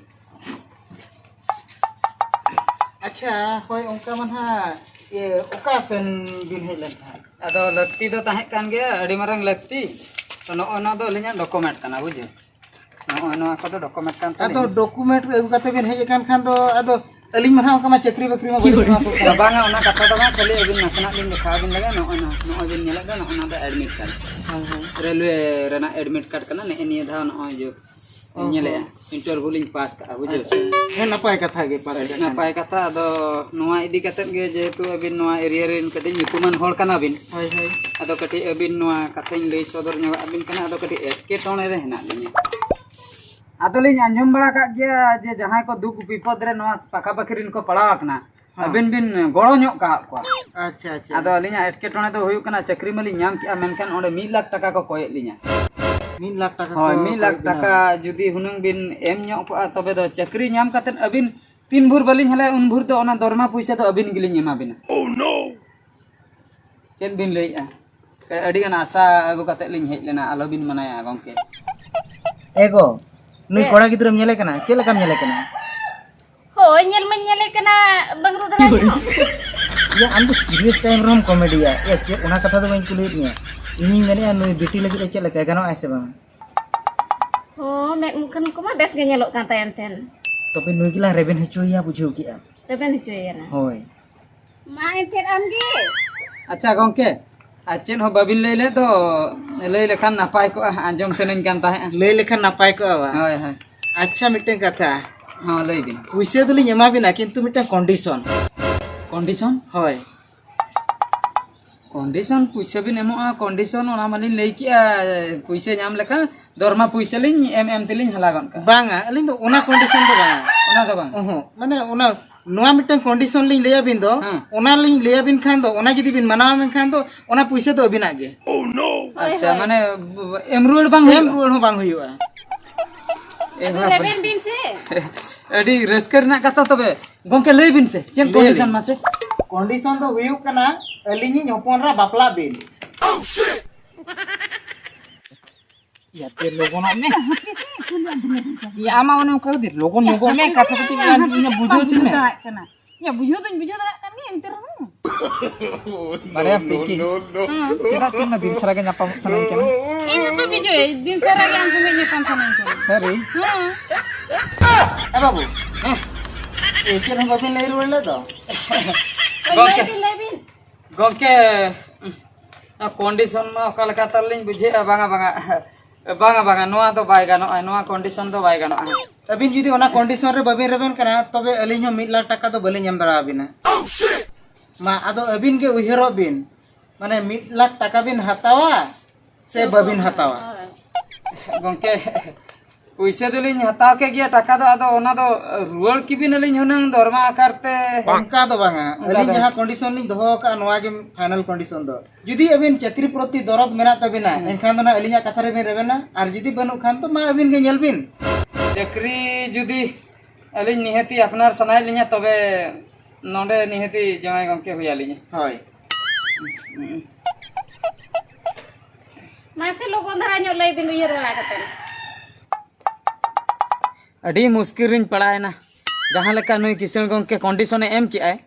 ᱟᱪᱪᱷᱟ, ᱦᱳᱭ, ᱚᱱᱠᱟ ᱢᱟ ᱱᱟᱦᱟᱜ, ᱤᱭᱟᱹ, ᱚᱠᱟ ᱥᱮᱱ ᱵᱤᱱ ᱦᱮᱡ ᱞᱮᱱ ᱛᱟᱦᱮᱸᱫ? ᱟᱫᱚ ᱞᱟᱹᱠᱛᱤ ᱫᱚ ᱛᱟᱦᱮᱸ ᱠᱟᱱ ᱜᱮᱭᱟ, ᱟᱹᱰᱤ ᱢᱟᱨᱟᱝ ᱞᱟᱹᱠᱛᱤ᱾ ᱛᱚ, ᱱᱚᱜᱼᱚᱭ ᱱᱚᱣᱟ ᱫᱚ ᱟᱹᱞᱤᱧᱟᱜ ᱰᱚᱠᱩᱢᱮᱱᱴ ᱠᱟᱱᱟ, ᱵᱩᱡᱷᱟᱹᱣ᱾ ᱱᱚᱜᱼᱚᱭ ᱱᱚᱣᱟ ᱠᱚᱫᱚ ᱰᱚᱠᱩᱢᱮᱱᱴ ᱠᱟᱱ ᱟᱫᱚ ᱛᱟᱹᱞᱤᱧᱟ᱾ ᱰᱚᱠᱩᱢᱮᱱᱴ ᱠᱚ ᱟᱹᱜᱩ ᱠᱟᱛᱮ ᱵᱤᱱ ᱦᱮᱡ ᱟᱠᱟᱱ ᱠᱷᱟᱱ ᱫᱚ, ᱟᱫᱚ ᱟᱹᱞᱤᱧ ᱢᱟ ᱱᱟᱦᱟᱜ ᱚᱱᱠᱟ ᱢᱟ ᱪᱟᱹᱠᱨᱤ ᱵᱟᱹᱠᱨᱤ ᱢᱟ ᱵᱟᱹᱞᱤᱧ ᱮᱢᱟ ᱠᱚ ᱠᱟᱱᱟ᱾ ᱵᱟᱝᱟ, ᱚᱱᱟ ᱠᱟᱛᱷᱟ ᱫᱚ ᱵᱟᱝ, ᱠᱷᱟᱹᱞᱤ ᱟᱹᱵᱤᱱ ᱱᱟᱥᱮᱱᱟᱜ ᱞᱤᱧ ᱫᱮᱠᱷᱟᱣ ᱟᱹᱵᱤᱱ ᱞᱮᱜᱮ᱾ ᱱᱚᱜᱼᱚᱭ ᱱᱚᱣᱟ, ᱱᱚᱜᱼᱚᱭ ᱵᱤᱱ ᱧᱮᱞᱮᱫ ᱫᱚ, ᱱᱚᱜᱼᱚᱭ ᱱᱚᱣᱟ ᱫᱚ ᱮᱰᱢᱤᱴ ᱠᱟᱨᱰ᱾ ᱦᱳᱭ, ᱦᱳᱭ᱾ ᱨᱮᱞᱣᱮ ᱨᱮᱱᱟᱜ ᱮᱰᱢᱤᱴ ᱠᱟᱨᱰ ᱠᱟᱱᱟ᱾ ᱱᱮᱜᱼᱮ ᱱᱤᱭᱟᱹ ᱫᱷᱟᱣ ᱱᱚᱜᱼᱚᱭ ᱡᱮ ᱚ, ᱧᱮᱞᱮᱜᱼᱟ, ᱦᱚᱸ᱾ ᱤᱱᱴᱟᱨᱵᱷᱤᱭᱩ ᱞᱤᱧ ᱯᱟᱥ ᱠᱟᱜᱼᱟ, ᱵᱩᱡᱷᱟᱹᱣ ᱥᱮ? ᱟᱪᱪᱷᱟ᱾ ᱦᱮᱸ, ᱱᱟᱯᱟᱭ ᱠᱟᱛᱷᱟ ᱜᱮ ᱯᱟᱥ ᱟᱹᱰᱤ ᱠᱟᱜ ᱠᱷᱟᱱ᱾ ᱱᱟᱯᱟᱭ ᱠᱟᱛᱷᱟ᱾ ᱟᱫᱚ ᱱᱚᱣᱟ ᱤᱫᱤ ᱠᱟᱛᱮᱫ ᱜᱮ, ᱡᱮᱦᱮᱛᱩ ᱟᱹᱵᱤᱱ ᱱᱚᱣᱟ ᱮᱨᱤᱭᱟ ᱨᱮᱱ ᱠᱟᱹᱴᱤᱡ ᱧᱩᱛᱩᱢᱟᱱ ᱦᱚᱲ ᱠᱟᱱᱟ ᱵᱤᱱ, ᱦᱳᱭ, ᱦᱳᱭ᱾ ᱟᱫᱚ ᱠᱟᱹᱴᱤᱡ ᱟᱹᱵᱤᱱ ᱱᱚᱣᱟ ᱠᱟᱛᱷᱟᱧ ᱞᱟᱹᱭ ᱥᱚᱫᱚᱨ ᱧᱚᱜ ᱟᱹᱵᱤᱱ ᱠᱟᱱᱟ᱾ ᱟᱫᱚ ᱠᱟᱹᱴᱤᱡ ᱮᱴᱠᱮᱴᱚᱬᱮ ᱨᱮ ᱦᱮᱱᱟᱜ ᱞᱤᱧᱟ᱾ ᱟᱫᱚᱞᱤᱧ ᱟᱸᱡᱚᱢ ᱵᱟᱲᱟ ᱠᱟᱜ ᱜᱮᱭᱟ ᱡᱮ ᱡᱟᱦᱟᱸᱭ ᱠᱚ ᱫᱩᱠ ᱵᱤᱯᱚᱫ ᱨᱮ ᱱᱚᱣᱟ ᱯᱟᱠᱟ ᱯᱟᱹᱠᱷᱤ ᱨᱮᱱ ᱠᱚ ᱯᱟᱲᱟᱣ ᱟᱠᱟᱱᱟ, ᱦᱮᱸ᱾ ᱟᱹᱵᱤᱱ ᱵᱤᱱ ᱜᱚᱲᱚ ᱧᱚᱜ ᱠᱟᱜ ᱠᱚᱣᱟ᱾ ᱟᱪᱪᱷᱟ, ᱟᱪᱪᱷᱟ᱾ ᱟᱫᱚ ᱟᱹᱞᱤᱧᱟᱜ ᱮᱴᱠᱮᱴᱚᱬᱮ ᱫᱚ ᱦᱩᱭᱩᱜ ᱠᱟᱱᱟ, ᱪᱟᱹᱠᱨᱤ ᱢᱟᱞᱤᱧ ᱧᱟᱢ ᱠᱮᱜᱼᱟ, ᱢᱮᱱᱠᱷᱟᱱ ᱚᱸᱰᱮ ᱢᱤᱫ ᱞᱟᱠᱷ ᱴᱟᱠᱟ ᱠᱚ ᱠᱚᱭᱮᱫ ᱞᱤᱧᱟ᱾ ᱢᱤᱫ ᱞᱟᱠᱷ ᱴᱟᱠᱟ ᱦᱳᱭ, ᱠᱚ ᱢᱤᱫ ᱞᱟᱠᱷ ᱠᱚᱭᱮᱫ ᱵᱤᱱᱟ? ᱴᱟᱠᱟ ᱡᱩᱫᱤ ᱦᱩᱱᱟᱹᱝ ᱵᱤᱱ ᱮᱢ ᱧᱚᱜ ᱠᱚᱜᱼᱟ, ᱛᱚᱵᱮ ᱫᱚ ᱪᱟᱹᱠᱨᱤ ᱧᱟᱢ ᱠᱟᱛᱮᱫ ᱟᱹᱵᱤᱱ ᱛᱤᱱ ᱵᱷᱳᱨ ᱵᱟᱹᱞᱤᱧ ᱦᱟᱞᱟᱭᱟ, ᱩᱱ ᱵᱷᱳᱨ ᱫᱚ ᱚᱱᱟ ᱫᱚᱨᱢᱟ ᱯᱩᱭᱥᱟᱹ ᱫᱚ ᱟᱹᱵᱤᱱ ᱜᱮᱞᱤᱧ ᱮᱢᱟ ᱵᱤᱱᱟ᱾ ᱪᱮᱫ ᱵᱤᱱ ᱞᱟᱹᱭᱮᱜᱼᱟ? ᱟᱹᱰᱤ ᱜᱟᱱ ᱟᱥᱟ ᱟᱹᱜᱩ ᱠᱟᱛᱮᱫ ᱞᱤᱧ ᱦᱮᱡ ᱞᱮᱱᱟ, ᱟᱞᱚ ᱵᱤᱱ ᱢᱟᱱᱟᱭᱟ ᱜᱚᱢᱠᱮ᱾ ᱮ ᱜᱚ, ᱱᱩᱭ ᱪᱮᱫ? ᱠᱚᱲᱟ ᱜᱤᱫᱽᱨᱟᱹᱢ ᱧᱮᱞᱮ ᱠᱟᱱᱟ? ᱪᱮᱫ ᱞᱮᱠᱟᱢ ᱧᱮᱞᱮ ᱠᱟᱱᱟ? ᱦᱳᱭ, ᱧᱮᱞ ᱢᱟᱧ ᱧᱮᱞᱮ ᱠᱟᱱᱟ, ᱵᱟᱝ ᱨᱩ ᱫᱷᱟᱨᱟ ᱧᱚᱜ᱾ ᱭᱟ, ᱟᱢ ᱫᱚ ᱥᱤᱨᱤᱭᱟᱥ ᱴᱟᱭᱤᱢ ᱨᱮᱦᱚᱸᱢ ᱠᱚᱢᱮᱰᱤᱭᱟ᱾ ᱮ, ᱪᱮᱫ, ᱚᱱᱟ ᱠᱟᱛᱷᱟ ᱫᱚ ᱵᱟᱹᱧ ᱠᱩᱞᱤᱭᱮᱫ ᱢᱮᱭᱟ᱾ ᱤᱧᱤᱧ ᱢᱮᱱᱮᱫᱼᱟ, ᱱᱩᱭ ᱵᱤᱴᱤ ᱞᱟᱹᱜᱤᱫ ᱮ ᱪᱮᱫ ᱞᱮᱠᱟ, ᱜᱟᱱᱚᱜᱼᱟᱭ ᱥᱮ ᱵᱟᱝ? ᱦᱚᱸ, ᱢᱮᱫ ᱢᱩᱠᱷᱟᱹᱱ ᱠᱚᱢᱟ ᱵᱮᱥ ᱜᱮ ᱧᱮᱞᱚᱜ ᱠᱟᱱ ᱛᱟᱭᱟ ᱮᱱᱛᱮ᱾ ᱛᱚᱵᱮ ᱱᱩᱭ ᱜᱮᱞᱟᱝ ᱨᱮᱵᱮᱱ ᱦᱚᱪᱚᱭᱮᱭᱟ, ᱵᱩᱡᱷᱟᱹᱣ ᱠᱮᱜᱼᱟᱢ? ᱨᱮᱵᱮᱱ ᱦᱚᱪᱚᱭᱮᱭᱟ ᱱᱟ᱾ ᱦᱳᱭ᱾ ᱢᱟ ᱮᱱᱛᱮᱫ ᱟᱢᱜᱮ᱾ ᱟᱪᱪᱷᱟ ᱜᱚᱝᱠᱮ, ᱟᱨ ᱪᱮᱫ ᱦᱚᱸ ᱵᱟᱵᱤᱱ ᱞᱟᱹᱭ ᱞᱮᱫ ᱫᱚ? ᱞᱟᱹᱭ ᱞᱮᱠᱷᱟᱱ ᱱᱟᱯᱟᱭ ᱠᱚᱜᱼᱟ, ᱟᱸᱡᱚᱢ ᱥᱟᱱᱟᱧ ᱠᱟᱱ ᱛᱟᱦᱮᱸᱫᱼᱟ᱾ ᱞᱟᱹᱭ ᱞᱮᱠᱷᱟᱱ ᱱᱟᱯᱟᱭ ᱠᱚᱜᱼᱟ ᱵᱟ? ᱦᱳᱭ, ᱦᱳᱭ᱾ ᱟᱪᱪᱷᱟ, ᱢᱤᱫᱴᱮᱱ ᱠᱟᱛᱷᱟ᱾ ᱦᱚᱸ, ᱞᱟᱹᱭ ᱵᱤᱱ᱾ ᱯᱩᱭᱥᱟᱹ ᱫᱚᱞᱤᱧ ᱮᱢᱟ ᱵᱤᱱᱟ, ᱠᱤᱱᱛᱩ ᱢᱤᱫᱴᱮᱱ condition᱾ Condition? ᱦᱳᱭ᱾ Condition? ᱯᱩᱭᱥᱟᱹ ᱵᱤᱱ ᱮᱢᱚᱜᱼᱟ, condition ᱚᱱᱟ ᱢᱟᱞᱤᱧ ᱞᱟᱹᱭ ᱠᱮᱜᱼᱟ, ᱯᱩᱭᱥᱟᱹ ᱧᱟᱢ ᱞᱮᱠᱷᱟᱱ ᱫᱚᱨᱢᱟ ᱯᱩᱭᱥᱟᱹ ᱞᱤᱧ ᱮᱢ ᱮᱢ ᱛᱮᱞᱤᱧ ᱦᱟᱞᱟ ᱜᱚᱫ ᱠᱟᱜᱼᱟ᱾ ᱵᱟᱝᱟ, ᱟᱹᱞᱤᱧ ᱫᱚ ᱚᱱᱟ condition ᱫᱚ ᱵᱟᱝᱟ᱾ ᱚᱱᱟ ᱫᱚ ᱵᱟᱝ? ᱚᱦᱚᱸ, ᱢᱟᱱᱮ ᱚᱱᱟ, ᱱᱚᱣᱟ ᱢᱤᱫᱴᱟᱝ condition ᱞᱤᱧ ᱞᱟᱹᱭ ᱟᱹᱵᱤᱱ ᱫᱚ, ᱦᱮᱸ᱾ ᱚᱱᱟ ᱞᱤᱧ ᱞᱟᱹᱭ ᱟᱹᱵᱤᱱ ᱠᱷᱟᱱ ᱫᱚ, ᱚᱱᱟ ᱡᱩᱫᱤ ᱵᱤᱱ ᱢᱟᱱᱟᱣᱟ ᱢᱮᱱᱠᱷᱟᱱ ᱫᱚ, ᱚᱱᱟ ᱯᱩᱭᱥᱟᱹ ᱫᱚ ᱟᱹᱵᱤᱱᱟᱜ ᱜᱮ᱾ ᱟᱪᱪᱷᱟ, ᱦᱳᱭ᱾ ᱢᱟᱱᱮ ᱮᱢ ᱨᱩᱣᱟᱹᱲ ᱵᱟᱝ ᱮᱢ ᱦᱩᱭᱩᱜᱼᱟ? ᱨᱩᱣᱟᱹᱲ ᱦᱚᱸ ᱵᱟᱝ ᱦᱩᱭᱩᱜᱼᱟ᱾ ᱮ ᱟᱫᱚ ᱵᱟᱵᱟ᱾ ᱨᱮᱵᱮᱱ ᱵᱤᱱ ᱥᱮ᱾ ᱟᱹᱰᱤ ᱨᱟᱹᱥᱠᱟᱹ ᱨᱮᱱᱟᱜ ᱠᱟᱛᱷᱟ᱾ ᱛᱚᱵᱮ ᱜᱚᱝᱠᱮ, ᱞᱟᱹᱭ ᱵᱤᱱ ᱥᱮ, ᱪᱮᱫ ᱞᱟᱹᱭ condition ᱟᱹᱞᱤᱧ᱾ ᱢᱟᱥᱮ? Condition ᱫᱚ ᱦᱩᱭᱩᱜ ᱠᱟᱱᱟ, ᱟᱹᱞᱤᱧᱤᱡ ᱦᱚᱯᱚᱱ ᱨᱟ ᱵᱟᱯᱞᱟᱜ ᱵᱤᱱ᱾ ᱭᱟ, ᱫᱮ ᱞᱚᱜᱚᱱᱚᱜ ᱢᱮ᱾ ᱦᱟᱯᱮ ᱥᱮ, ᱠᱩᱞᱤ ᱟᱸᱡᱚᱢ ᱞᱮᱜᱮ᱾ ᱭᱟ, ᱟᱢ ᱢᱟ ᱚᱱᱮ ᱚᱱᱠᱟ ᱜᱮ, ᱫᱮ ᱞᱚᱜᱚᱱ ᱧᱚᱜᱚᱜ ᱢᱮ, ᱦᱟᱯᱮ ᱠᱟᱛᱷᱟ ᱥᱮ, ᱠᱟᱹᱴᱤᱡ ᱦᱟᱯᱮ ᱤᱧᱟᱹᱜ ᱥᱮ, ᱵᱩᱡᱷᱟᱹᱣ ᱵᱟᱹᱧ ᱦᱚᱪᱚᱧ ᱢᱮ᱾ ᱫᱟᱲᱮᱭᱟᱜ ᱠᱟᱱᱟ᱾ ᱭᱟ, ᱵᱩᱡᱷᱟᱹᱣ ᱫᱚᱧ ᱵᱩᱡᱷᱟᱹᱣ ᱫᱟᱲᱮᱭᱟᱜ ᱠᱟᱱ ᱜᱮᱭᱟ, ᱮᱱᱛᱮ ᱨᱮᱦᱚᱸ᱾ ᱵᱟᱲᱟᱭᱟᱢ ᱯᱤᱝᱠᱤ, ᱦᱮᱸ᱾ ᱪᱮᱫᱟᱜ ᱪᱚ ᱤᱧ ᱢᱟ ᱫᱤᱱ ᱥᱟᱨᱟ ᱜᱮ ᱧᱟᱯᱟᱢᱚᱜ ᱥᱟᱱᱟᱧ ᱠᱟᱱᱟ᱾ ᱤᱧ ᱦᱚᱸᱛᱚ ᱵᱤᱡᱚᱭ, ᱫᱤᱱ ᱥᱟᱨᱟ ᱜᱮ ᱟᱢ ᱥᱚᱸᱜᱮ ᱧᱟᱯᱟᱢ ᱥᱟᱱᱟᱧ ᱠᱟᱱᱟ᱾ ᱥᱟᱹᱨᱤ? ᱦᱮᱸ᱾ ᱮ ᱵᱟᱹᱵᱩ, ᱦᱮᱸ᱾ ᱮ, ᱪᱮᱫ ᱦᱚᱸ ᱵᱟᱵᱤᱱ ᱞᱟᱹᱭ ᱨᱩᱣᱟᱹᱲ ᱞᱮᱫ ᱫᱚ? ᱜᱚᱢᱠᱮ᱾ ᱞᱟᱹᱭ ᱵᱤᱱ, ᱞᱟᱹᱭ ᱵᱤᱱ᱾ ᱜᱚᱢᱠᱮ, condition ᱢᱟ ᱚᱠᱟ ᱞᱮᱠᱟ ᱛᱟᱞᱤᱧ ᱵᱩᱡᱷᱟᱹᱣᱮᱫᱼᱟ, ᱵᱟᱝᱟ, ᱵᱟᱝᱟ, ᱵᱟᱝᱟ, ᱵᱟᱝᱟ, ᱱᱚᱣᱟ ᱫᱚ ᱵᱟᱭ ᱜᱟᱱᱚᱜᱼᱟ, ᱱᱚᱣᱟ condition ᱫᱚ ᱵᱟᱭ ᱜᱟᱱᱚᱜᱼᱟ᱾ ᱟᱹᱵᱤᱱ ᱡᱩᱫᱤ ᱚᱱᱟ condition ᱨᱮ ᱵᱟᱹᱵᱤᱱ ᱨᱮᱵᱮᱱ ᱠᱟᱱᱟ, ᱛᱚᱵᱮ ᱟᱹᱞᱤᱧ ᱦᱚᱸ ᱢᱤᱫ ᱞᱟᱠᱷ ᱴᱟᱠᱟ ᱫᱚ ᱵᱟᱹᱞᱤᱧ ᱮᱢ ᱫᱟᱲᱮᱭᱟᱵᱤᱱᱟ᱾ ᱢᱟ, ᱟᱫᱚ ᱟᱹᱵᱤᱱ ᱜᱮ ᱩᱭᱦᱟᱹᱨᱚᱜ ᱵᱤᱱ, ᱢᱟᱱᱮ, ᱢᱤᱫ ᱞᱟᱠᱷ ᱴᱟᱠᱟ ᱵᱤᱱ ᱦᱟᱛᱟᱣᱟ ᱥᱮ ᱵᱟᱹᱵᱤᱱ ᱦᱟᱛᱟᱣᱟ? ᱦᱳᱭ᱾ ᱜᱚᱢᱠᱮ, ᱯᱩᱭᱥᱟᱹ ᱫᱚᱞᱤᱧ ᱦᱟᱛᱟᱣ ᱠᱮᱫ ᱜᱮᱭᱟ, ᱴᱟᱠᱟ ᱫᱚ, ᱟᱫᱚ ᱚᱱᱟ ᱫᱚ ᱨᱩᱣᱟᱹᱲ ᱠᱤᱵᱤᱱ ᱟᱹᱞᱤᱧ ᱦᱩᱱᱟᱹᱝ ᱫᱚᱨᱢᱟ ᱟᱠᱟᱨ ᱛᱮ? ᱚᱱᱠᱟ ᱫᱚ ᱵᱟᱝᱟ, ᱚᱱᱠᱟ ᱟᱹᱞᱤᱧ ᱫᱚ ᱡᱟᱦᱟᱸ condition ᱞᱤᱧ ᱫᱚᱦᱚ ᱟᱠᱟᱫᱼᱟ, ᱱᱚᱣᱟ ᱜᱮ final condition ᱫᱚ᱾ ᱡᱩᱫᱤ ᱟᱹᱵᱤᱱ ᱪᱟᱹᱠᱨᱤ ᱯᱨᱚᱛᱤ ᱫᱚᱨᱚᱫ ᱢᱮᱱᱟᱜ ᱛᱟᱹᱵᱤᱱᱟ, ᱦᱩᱸ᱾ ᱮᱱᱠᱷᱟᱱ ᱫᱚ ᱱᱟᱜ ᱟᱹᱞᱤᱧᱟᱜ ᱠᱟᱛᱷᱟ ᱨᱮᱵᱤᱱ ᱨᱮᱵᱮᱱᱟ, ᱟᱨ ᱡᱩᱫᱤ ᱵᱟᱹᱱᱩᱜ ᱠᱷᱟᱱ ᱫᱚ ᱢᱟ ᱟᱹᱵᱤᱱ ᱜᱮ ᱧᱮᱞ ᱵᱤᱱ᱾ ᱪᱟᱹᱠᱨᱤ ᱡᱩᱫᱤ ᱟᱹᱞᱤᱧ ᱱᱤᱦᱟᱹᱛᱤ ᱟᱯᱱᱟᱨ ᱥᱟᱱᱟᱭᱮᱫ ᱞᱤᱧᱟ, ᱛᱚᱵᱮ ᱱᱚᱰᱮ ᱱᱤᱦᱟᱹᱛᱤ ᱡᱟᱶᱟᱭ ᱜᱚᱢᱠᱮ ᱦᱩᱭ ᱟᱹᱞᱤᱧᱟ᱾ ᱦᱳᱭ᱾ ᱦᱩᱸ᱾ ᱢᱟᱥᱮ ᱞᱚᱜᱚᱱ ᱫᱷᱟᱨᱟ ᱧᱚᱜ ᱞᱟᱹᱭ ᱵᱤᱱ ᱩᱭᱦᱟᱹᱨ ᱵᱟᱲᱟ ᱠᱟᱛᱮ᱾ ᱟᱹᱰᱤ ᱢᱩᱥᱠᱤᱞ ᱨᱤᱧ ᱯᱟᱲᱟᱣᱮᱱᱟ᱾ ᱡᱟᱦᱟᱸ ᱞᱮᱠᱟ ᱱᱩᱭ ᱠᱤᱥᱟᱹᱬ ᱜᱚᱢᱠᱮ condition ᱮ ᱮᱢ ᱠᱮᱜᱼᱟᱭ,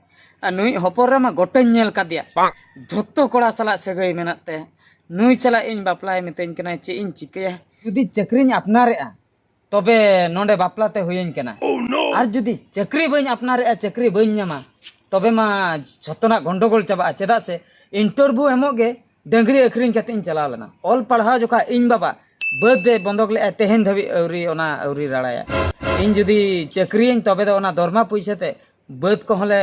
ᱟᱨ ᱱᱩᱭ ᱦᱚᱯᱚᱱ ᱨᱮᱢᱟ ᱜᱚᱴᱟᱧ ᱧᱮᱞ ᱠᱟᱫᱮᱭᱟ᱾ ᱡᱷᱚᱛᱚ ᱠᱚᱲᱟ ᱥᱟᱞᱟᱜ ᱥᱟᱹᱜᱟᱹᱭ ᱢᱮᱱᱟᱜ ᱛᱟᱭᱟ᱾ ᱱᱩᱭ ᱥᱟᱞᱟᱜ ᱤᱧ ᱵᱟᱯᱞᱟᱭ ᱢᱤᱛᱟᱹᱧ ᱠᱟᱱᱟᱭ, ᱪᱮᱫ ᱤᱧ ᱪᱤᱠᱟᱹᱭᱟ? ᱡᱩᱫᱤ ᱪᱟᱹᱠᱨᱤᱧ ᱟᱯᱱᱟᱨᱮᱜᱼᱟ, ᱛᱚᱵᱮ ᱱᱚᱰᱮ ᱵᱟᱯᱞᱟ ᱛᱮ ᱦᱩᱭᱟᱹᱧ ᱠᱟᱱᱟ᱾ ᱟᱨ ᱡᱩᱫᱤ ᱪᱟᱹᱠᱨᱤ ᱵᱟᱹᱧ ᱟᱯᱱᱟᱨᱮᱜᱼᱟ, ᱪᱟᱹᱠᱨᱤ ᱵᱟᱹᱧ ᱧᱟᱢᱟ, ᱛᱚᱵᱮ ᱢᱟ ᱡᱷᱚᱛᱚᱱᱟᱜ ᱜᱚᱱᱰᱚᱜᱳᱞ ᱪᱟᱵᱟᱜᱼᱟ᱾ ᱪᱮᱫᱟᱜ ᱥᱮ ᱤᱱᱴᱟᱨᱵᱷᱤᱭᱩ ᱮᱢᱚᱜ ᱜᱮ ᱰᱟᱹᱝᱨᱤ ᱟᱹᱠᱷᱨᱤᱧ ᱠᱟᱛᱮ ᱤᱧ ᱪᱟᱞᱟᱣ ᱞᱮᱱᱟ᱾ ᱚᱞ ᱯᱟᱲᱦᱟᱣ ᱡᱚᱠᱷᱟ ᱤᱧ ᱵᱟᱵᱟ ᱵᱟᱹᱫᱽ ᱮ ᱵᱚᱱᱫᱚᱠ ᱞᱮᱫᱼᱟ, ᱛᱮᱦᱮᱧ ᱫᱷᱟᱹᱵᱤᱡ ᱟᱹᱣᱨᱤ, ᱚᱱᱟ ᱟᱹᱣᱨᱤ ᱨᱟᱲᱟᱭᱟ᱾ ᱤᱧ ᱡᱩᱫᱤ ᱪᱟᱹᱠᱨᱤᱭᱟᱹᱧ, ᱛᱚᱵᱮ ᱫᱚ ᱚᱱᱟ ᱫᱚᱨᱢᱟ ᱯᱩᱭᱥᱟᱹ ᱛᱮ ᱵᱟᱹᱫᱽ ᱠᱚᱦᱚᱸ ᱞᱮ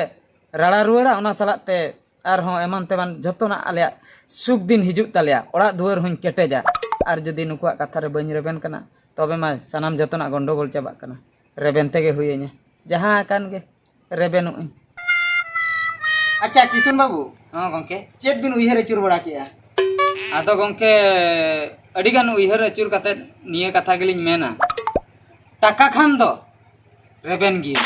ᱨᱟᱲᱟ ᱨᱩᱣᱟᱹᱲᱟ, ᱚᱱᱟ ᱥᱟᱞᱟᱜ ᱛᱮ ᱟᱨᱦᱚᱸ ᱮᱢᱟᱱ ᱛᱮᱢᱟᱱ ᱡᱷᱚᱛᱚᱱᱟᱜ ᱟᱞᱮᱭᱟᱜ ᱥᱩᱠ ᱫᱤᱱ ᱦᱤᱡᱩᱜ ᱛᱟᱞᱮᱭᱟ, ᱚᱲᱟᱜ ᱫᱩᱣᱟᱹᱨ ᱦᱚᱸᱧ ᱠᱮᱴᱮᱡᱟ᱾ ᱟᱨ ᱡᱩᱫᱤ ᱱᱩᱠᱩᱣᱟᱜ ᱠᱟᱛᱷᱟ ᱨᱮ ᱵᱟᱹᱧ ᱨᱮᱵᱮᱱ ᱠᱟᱱᱟ, ᱛᱚᱵᱮ ᱢᱟ ᱥᱟᱱᱟᱢ ᱡᱷᱚᱛᱚᱱᱟᱜ ᱜᱚᱱᱰᱚᱜᱳᱞ ᱪᱟᱵᱟᱜ ᱠᱟᱱᱟ᱾ ᱨᱮᱵᱮᱱ ᱛᱮᱜᱮ ᱦᱩᱭᱟᱹᱧᱟ, ᱡᱟᱦᱟᱸ ᱟᱠᱟᱱ ᱜᱮ ᱨᱮᱵᱮᱱᱚᱜ ᱟᱹᱧ᱾ ᱟᱪᱪᱷᱟ ᱠᱤᱥᱩᱱ ᱵᱟᱹᱵᱩ, ᱦᱚᱸ ᱜᱚᱢᱠᱮ᱾ ᱪᱮᱫ ᱵᱤᱱ ᱩᱭᱦᱟᱹᱨ ᱟᱹᱪᱩᱨ ᱵᱟᱲᱟ ᱠᱮᱜᱼᱟ? ᱟᱫᱚ ᱜᱚᱢᱠᱮ, ᱟᱹᱰᱤᱜᱟᱱ ᱩᱭᱦᱟᱹᱨ ᱟᱹᱪᱩᱨ ᱠᱟᱛᱮᱫ ᱱᱤᱭᱟᱹ ᱠᱟᱛᱷᱟ ᱜᱮᱞᱤᱧ ᱢᱮᱱᱟ, ᱴᱟᱠᱟ ᱠᱷᱟᱱ ᱫᱚ ᱨᱮᱵᱮᱱ ᱜᱮᱭᱟ᱾